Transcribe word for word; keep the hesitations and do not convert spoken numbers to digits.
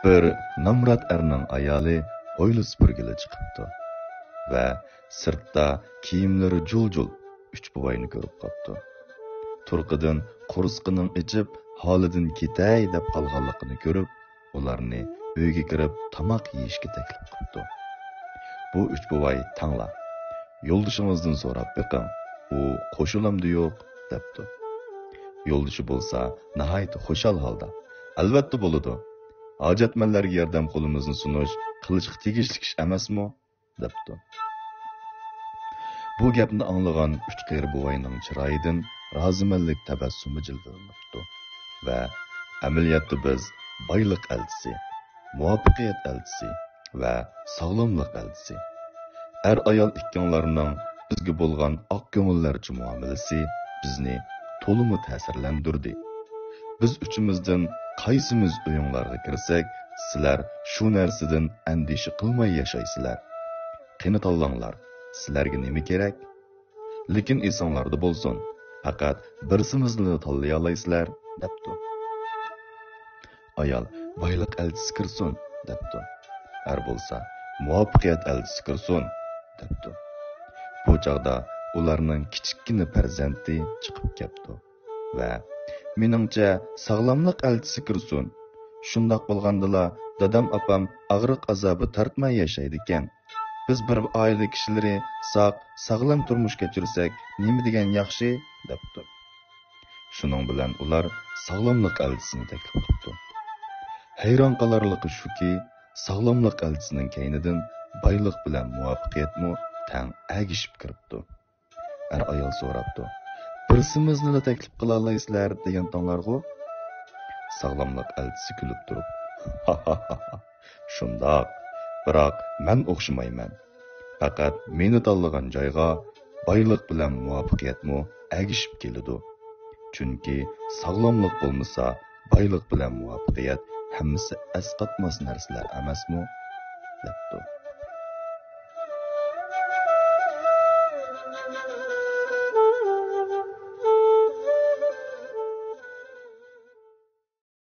بىر نامرات ئەرنىڭ ئايالى ھويلا سۈپۈرگىلى چىقىپتۇ ۋە سىرتتا كىيىملىرى جۇل-جۇل ئۈچ بوۋاينى كۆرۈپ قاپتۇ. تۇرقىدىن قورسىقىنىڭ ئېچىپ، ھالىدىن كېتەي دەپ قالغانلىقىنى كۆرۈپ، ئۇلارنى ئۆيگە كىرىپ تاماق يېيىشكە تەكلىپ قىپتۇ. بۇ ئۈچ بوۋاي تەڭلا، «يولدىشىڭىزدىن سوراپ بېقىڭ، ئۇ قوشۇلامدۇ يوق؟» دەپتۇ. يولدىشى بولسا ناھايىتى خۇشال ھالدا، «ئەلۋەتتە بولىدۇ. ھاجەتمەنلەرگە ياردەم قولىمىزنى سۇنۇش قىلىشقا تېگىشلىك ئىش ئەمەسمۇ؟» دەپتۇ. بۇ گەپنى ئاڭلىغان ئۈچ قېرى بوۋاينىڭ چىرايىدىن رازىمەنلىك تەبەسسۇمى جىلۋىلىنىپتۇ ۋە ئەمەلىيەتتە بىز بايلىق ئەلچىسى، مۇۋەپپەقىيەت ئەلچىسى ۋە ساغلاملىق ئەلچىسى. ئەر-ئايال ئىككىڭلارنىڭ بىزگە بولغان ئاق كۆڭۈللەرچە مۇئامىلىسى بىزنى تولىمۇ تەسىرلەندۈردى. بىز ئۈچىمىزدىن قايسىمىز ئۆيۈڭلارغا كىرسەك، سىلەر شۇ نەرسىدىن ئەندىشە قىلماي ياشايسىلەر. قېنى تاللاڭلار، سىلەرگە نېمە كېرەك؟ لېكىن ئېسىڭلاردا بولسۇن، پەقەت بىرسىمىزنىلا تاللىيالايسىلەر، دەپتۇ. ئايال، «بايلىق ئەلچىسى كىرسۇن» دەپتۇ. ئەر بولسا، «مۇۋەپپەقىيەت ئەلچىسى كىرسۇن» دەپتۇ. بۇ چاغدا ئۇلارنىڭ كىچىككىنە پەرزەنتى چىقىپ كەپتۇ ۋە، «مېنىڭچە، ساغلاملىق ئەلچىسى كىرسۇن. شۇنداق بولغاندىلا دادام ئاپام ئاغرىق ئازابى تارتماي ياشايدىكەن. بىز بىر ئائىلە كىشىلىرى ساق، ساغلام تۇرمۇش كەچۈرسەك نېمە دېگەن ياخشى» دەپتۇ. شۇنىڭ بىلەن ئۇلار ساغلاملىق ئەلچىسىنى تەكلىپ قىپتۇ. ھەيران قالارلىقى شۇكى، ساغلاملىق ئەلچىسىنىڭ كەينىدىن بايلىق بىلەن مۇۋەپپەقىيەتمۇ تەڭ ئەگىشىپ كىرىپتۇ. ئەر-ئايال سوراپتۇ، «بىرسىمىزنىلا تەكلىپ قىلالايسىلەر دېگەنتىڭلارغۇ؟» ساغلاملىق ئەلچىسى كۈلۈپ تۇرۇپ، «شۇنداق، بىراق مەن ئوخشىمايمەن. پەقەت مېنى تاللىغان جايغا بايلىق بىلەن مۇۋەپپەقىيەتمۇ ئەگىشىپ كېلىدۇ. چۈنكى ساغلاملىق بولمىسا، بايلىق بىلەن مۇۋەپپەقىيەت ھەممىسى ئەسقاتماس نەرسىلەر ئەمەسمۇ؟» دەپتۇ.